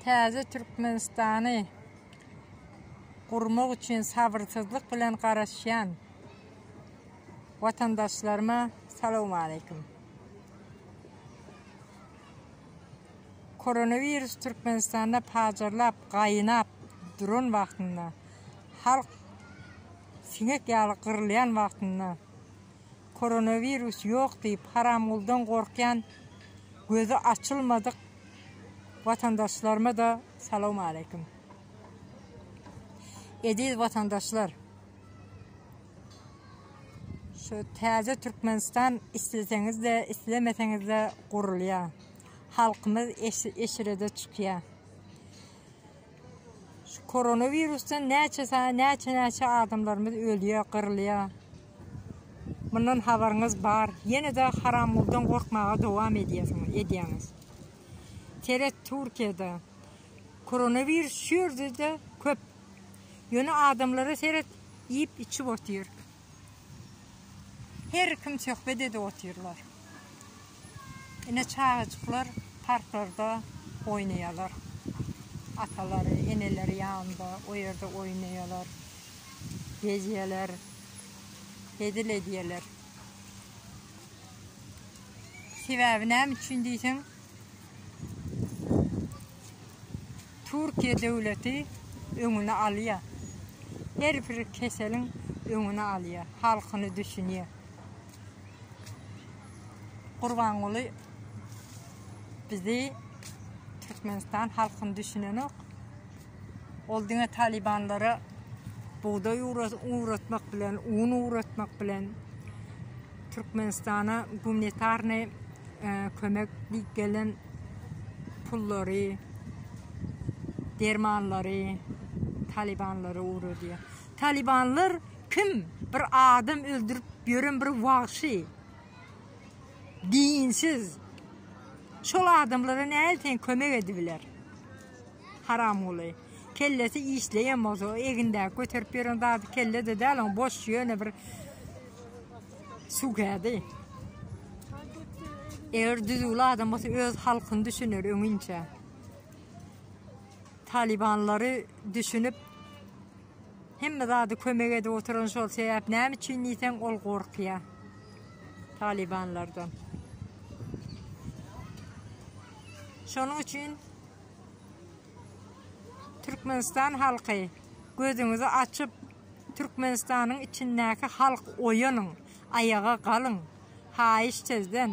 Täze Türkmenistany gurmak üçin sabyrsyzlyk bilen garaşýan watandaşlaryma salowmaleýkim. Koronawirus Türkmenistanda pajarlap, gaýnap duran wagtynda, halk siňek ýaly gyrylýan wagtynda koronawirus ýok diýip haramguldan gorkýan gözi açylmadyk watandaşlaryma-da salowmaleýkim. Eziz watandaşlar! Şu täze Türkmenistan isleseňiz-de, islemeseňiz-de gurulýar. Halkymyz eşrede çykýar. Şu koronawirusdan näçe sany, näçe-näçe adamlarymyz ölýär, gyrylýar. Mundan habaryňyz bar. Ýene-de haramguldan gorkmaga dowam edýärsiňiz, edýäňiz. Seret Türkiýede koronawirus şu ýerde-de köp. Ýöne adamlara seret, iýip-içip otyr. Her kim söhbet edip otyrlar. Ine çagajyklar parklarda oýnaýarlar. Atalary, eneleri ýanynda o ýerde oýnaýarlar. Gezýärler. Hezil edýärler. Sebäbi näme üçin diýseň, Türkiýe döwleti öňüni alýar. Her bir keseliň öňüni alýar, halkyny düşünýär. Gurbanguly bizi Türkmenistan halkyny düşünenok. Ol diňe talibanlara bugdaý ugratmak bilen, un ugratmak bilen Türkmenistana gumanitarnyý kömek diýip gelen pullary, dermanlary talibanlara ugradýar. Talibanlar kim? Bir adam öldürip ýören bir wagşy. Dinsiz. Şol adamlara nähili sen kömek edibiler? Haramguly. Kellesi işleýän bolsa, o egindäki göterip ýören zady kelle-de däl, oň boş ýöne bir suw kädi. Eger düzüwli adam bolsa öz halkyny düşüner öňinçä. Talibanlary düşünip hemme zady kömek edip oturan şol sebäp näme üçin diýseň ol gorkýar talibanlardan. Şonuň üçin Türkmenistan halky gözüňizi açyp Türkmenistanyň içindäki halk oýanyň aýaga galyň haýyş sizden.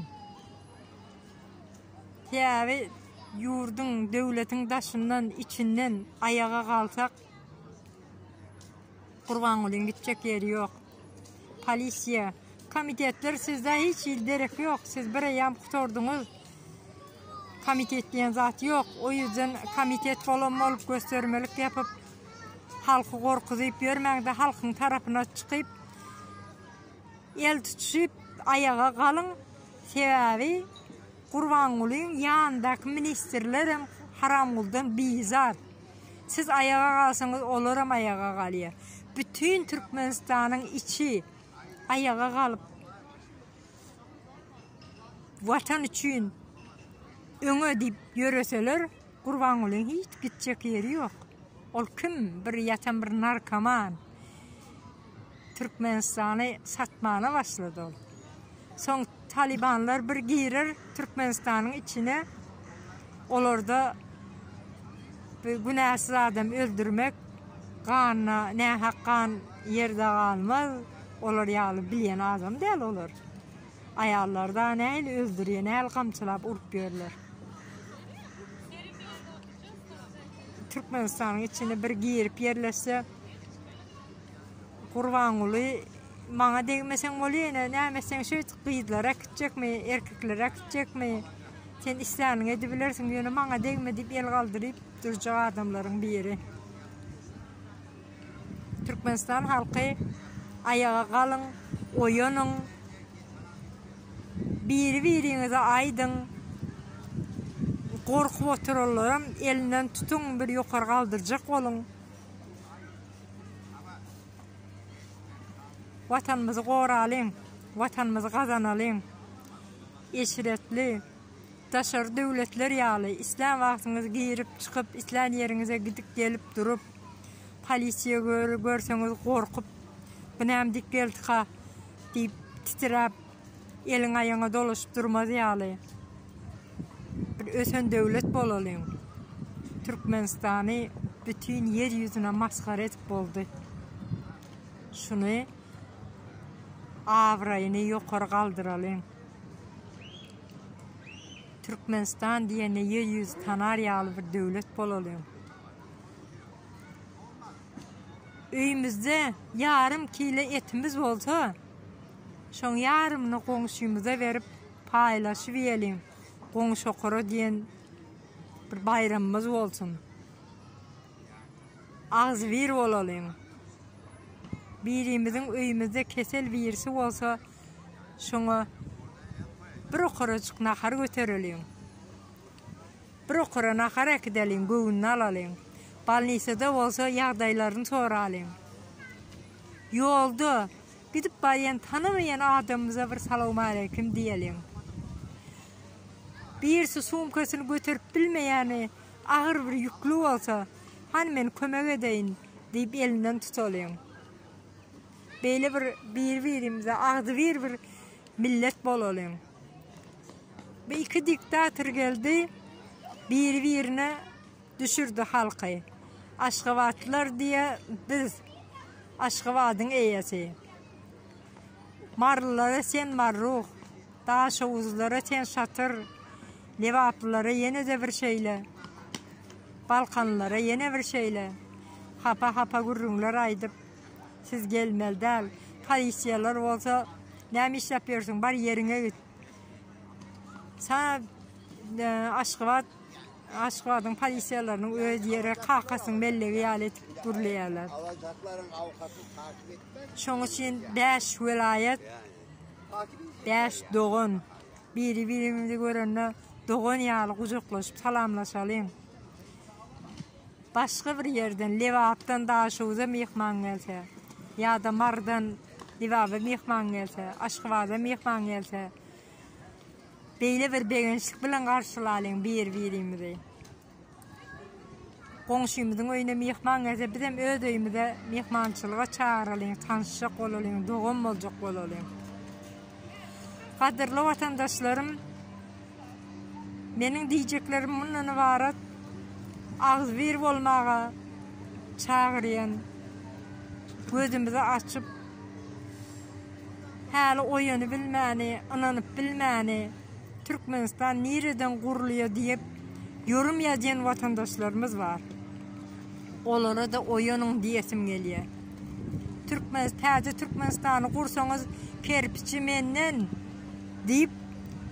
Sebäbi ýurduň döwletiň daşyndan içinden aýaga galsak Gurbangulyň gitjek ýeri ýok. Polisiýa, komitetler sizde hiç hili derek ýok. Siz bir eýýäm gutardyňyz. Komitet diýen zat ýok. O ýüzden komitet bolan bolup göstermelik ýapyp halky gorkuzyp ýörmäňde halkyň tarapyna çykyp el tutuşyp aýaga galyň. Sebäbi Gurbangulyň ýanyndaky ministrlerem Haramguldan bizar. Siz aýaga galsaňyz olaram aýaga galýar. Bütin Türkmenistanyň içi aýaga galyp Watan üçin öňe diýip ýöreseler Gurbangulyň hiç gitjek ýeri ýok. Ol kim? Bir ýatan bir narkoman. Türkmenistany satmana başlady ol. Soň talibanlar bir girer Türkmenistanyň içine olarda bir günäsiz adam öldürmek ganyna nähak gan ýerde galmaz olar ýaly bilýän adam däl olar. Aýallar da nähili öldürýär nähili gamçylap urup ýörler. Türkmenistanyň içine bir girip ýerleşse Gurbanguly maňa degmeseň bolýa ine näme etseň şeýt gyzlary äkitjekmi erkekleri äkitjekmi sen isläniňi edibilersiň ýöne maňa degme diýip el galdyryp durjak adamlaryň biri. Türkmenistan halky aýaga galyň oýanyň biri biriňize aýdyň gorkup oturanlaram elinden tutuň bir ýokary galdyrjak boluň. Watanymyzy goralyň, Watanymyzy gazanalyň. Eşretli. Daşary döwletler ýaly islän wagtyňyz girip çykyp islän ýeriňize gidip gelip durup polisiýa görseňiz gorkup bu näme diýip geldika diýip titräp eliň aýagyňa dolaşyp durmaz ýaly bir ösen döwlet bolalyň. Türkmenistany bütin ýer ýüzüne masgara edip boldy. Şuny abraýyny ýokary galdyralyň. Türkmenistan diýende ýer ýüzi tanar ýaly bir döwlet bolalyň. Öýümizde ýarym kile etimiz bolsa, şoň ýarymyny goňşymyza berip paýlaşyp iýeliň. Goňşokara diýen bir baýramymyz bolsun. Agzybir bolalyň. Birimiziň öýümizde kesel birisi bolsa, şoňa bir okarajyk nahar götereliň. Bir okara nahar äkideliň, göwnüni alalyň. Bolnisada bolsa ýagdaýlaryny soralyň. Ýolda gidip barýan tanamaýan adamymyza bir salowmaleýkim diýeliň. Birisi sumkasyny göterip bilmeýäni agyr bir ýükli bolsa, hany men kömek edeýin diýip elinden tutalyň. Beýle bir bir-birimize agzybir bir millet bolalyň. Bu iki diktator geldi, biri-birine düşürdi halky. Aşgabatlylar diýe biz Aşgabadyň eýesi. Marylylara sen Marruh, Daşoguzlylara sen Şatyr, Lebaplylara ýene-de bir şeýle, Balkanlylara ýene bir şeýle hapa-hapa gürrüňler aýdyp, siz gelmeli däl. Polisiýalar bolsa, näme işläp ýörsüň, bar ýeriňe git. Sana Aşgabat Aşgabadyň polisiýalarynyň öz ýeri kakasynyň bellegi ýaly edip gürleýärler. Şoň üçin bäş welaýat, bäş dogan biri-birimizi görende dogan ýaly gujaklaşyp salamlaşalyň. Başga bir ýerden Lebapdan Daşoguza myhman gelse ýa-da Marydan Lebaba myhman gelse, Aşgabada myhman gelse beýle bir begençlik bilen garşylalyň bir-birimizi. Goňşymyzyň öýüne myhman gelse bizem öz öýümize myhmançylyga çagyralyň, tanyşjak bolalyň, dogan boljak bolalyň. Gadyrly watandaşlarym, meniň diýjeklerim mundan ybarat. Agzybir bolmaga çagyrýan. Gözümizi açyp, häli oýanybilmäni, ynanyp bilmäni, Türkmenistan nireden gurulýar diýip, ýorum ýazýan watandaşlarymyz bar. Olara-da oýanyň diýesim gelýär. Türkmen täze Türkmenistany gursaňyz kerpiçi menden diýip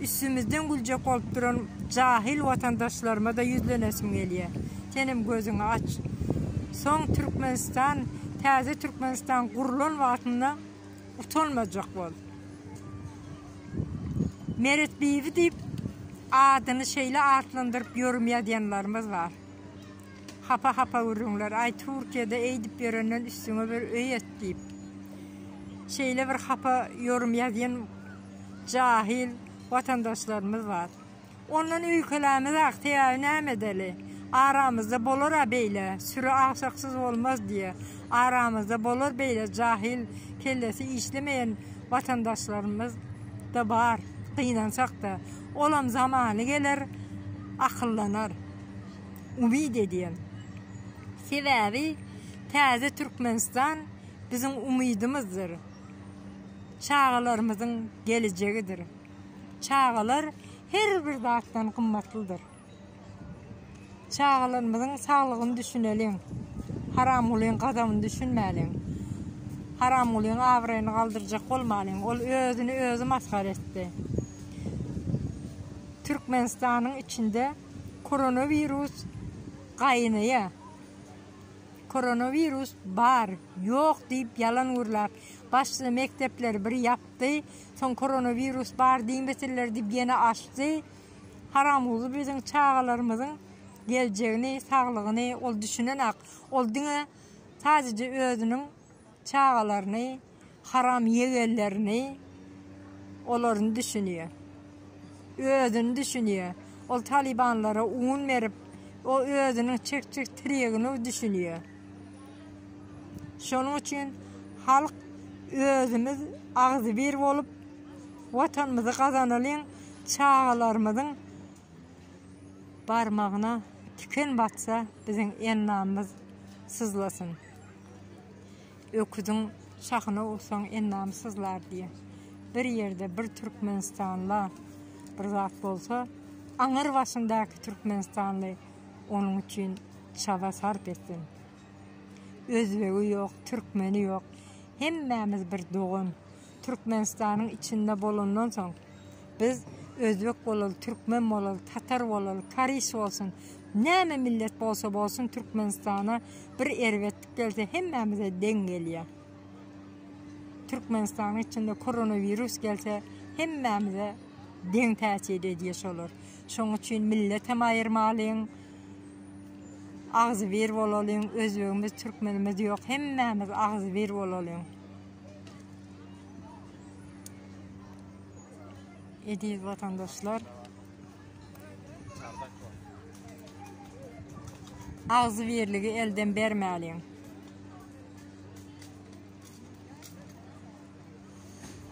üstümizden güljek bolup duran jahyl watandaşlaryma-da ýüzlenesim gelýär. Senem gözüňi aç. Soň Türkmenistan täze Türkmenistan gurulan wagtynda utanmajak bol. Meret Bibi diýip adyny şeýle atlandyryp ýorum ýazýanlarymyz bar. Hapa-hapa gürrüňler, aý Türkiýede eýdip ýörenden üstüňe bir öý et diýip. Şeýle bir hapa ýorum ýazýan jahyl watandaşlarymyz bar. Ondan öýkelämizak, sebäbi näme edeli? Aramyzda bolar-a beýle, süri agsaksyz bolmaz diýe. Aramyzda bolar beýle jahyl, kellesi işlemeýän watandaşlarymyz-da bar, gynansak-da. Olam zamany geler, akyllanar. Umyt edýän. Sebäbi täze Türkmenistan biziň umydymyzdyr. Çagalarymyzyň gelejegidir. Çagalar her bir zatdan gymmatlydyr. Çagalarymyzyň saglygyny düşüneliň. Haramgulyň gazabyny düşünmäliň. Haramgulyň abraýyny galdyrjak bolmalyň. Ol özüni özi masgara etdi. Türkmenistanyň içinde koronawirus gaýnaýa. Koronawirus bar, ýok diýip ýalan gürläp, başda mekdepleri bir ýapdy, soň koronawirus bar diýmesinler diýip ýene açdy. Haramguly biziň çagalarymyzyň geljegini, saglygyny ol düşünenak. Ol diňe sadece özüniň çagalaryny, haram ýegenlerini olaryny düşünýär. Özüni düşünýär. Ol talybanlara un berip, o özüniň çekjek tirýegini düşünýär. Şonuň üçin halk özümiz agzybir bolup, Watanymyzy gazanalyň, çagalarymyzyň barmagyna tiken batsa biziň ennamyz syzlasyn. Öküziň şahyna ursaň ennamy syzlar diýýär. Bir ýerde bir türkmenistanla bir zat bolsa, aňyr başyndaky türkmenistanly onuň üçin çaba sarp etsin. Özbegi ýok, türkmeni ýok. Hemmämiz bir dogan. Türkmenistanyň içinde bolandan soň biz özbek bolaly, türkmen bolaly, tatar bolaly, koreys bolsun, näme millet bolsa bolsun Türkmenistana bir erbetlik gelse hemmämize deň gelýär. Türkmenistanyň içinde koronawirus gelse hemmämize deň täsir edýär şolar. Şoň üçin milletem aýyrmalyň, agzybir bolalyň, özbegimiz, türkmenimiz ýok, hemmämiz agzybir bolalyň. Eziz watandaşlar, agzybirligi elden bermäliň.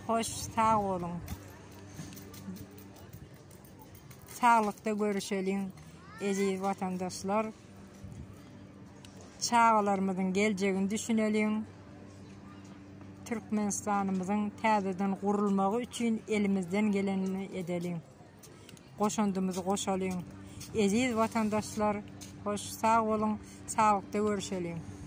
Hoş sag boluň. Saglykda görüşeliň eziz watandaşlar. Çagalarymyzyň geljegini düşüneliň. Türkmenistanymyzyň täzeden gurulmagy üçin elimizden gelenini edeliň. Goşandymyzy goşalyň. Eziz watandaşlar, hoş sag boluň, saglykda görüşeliň.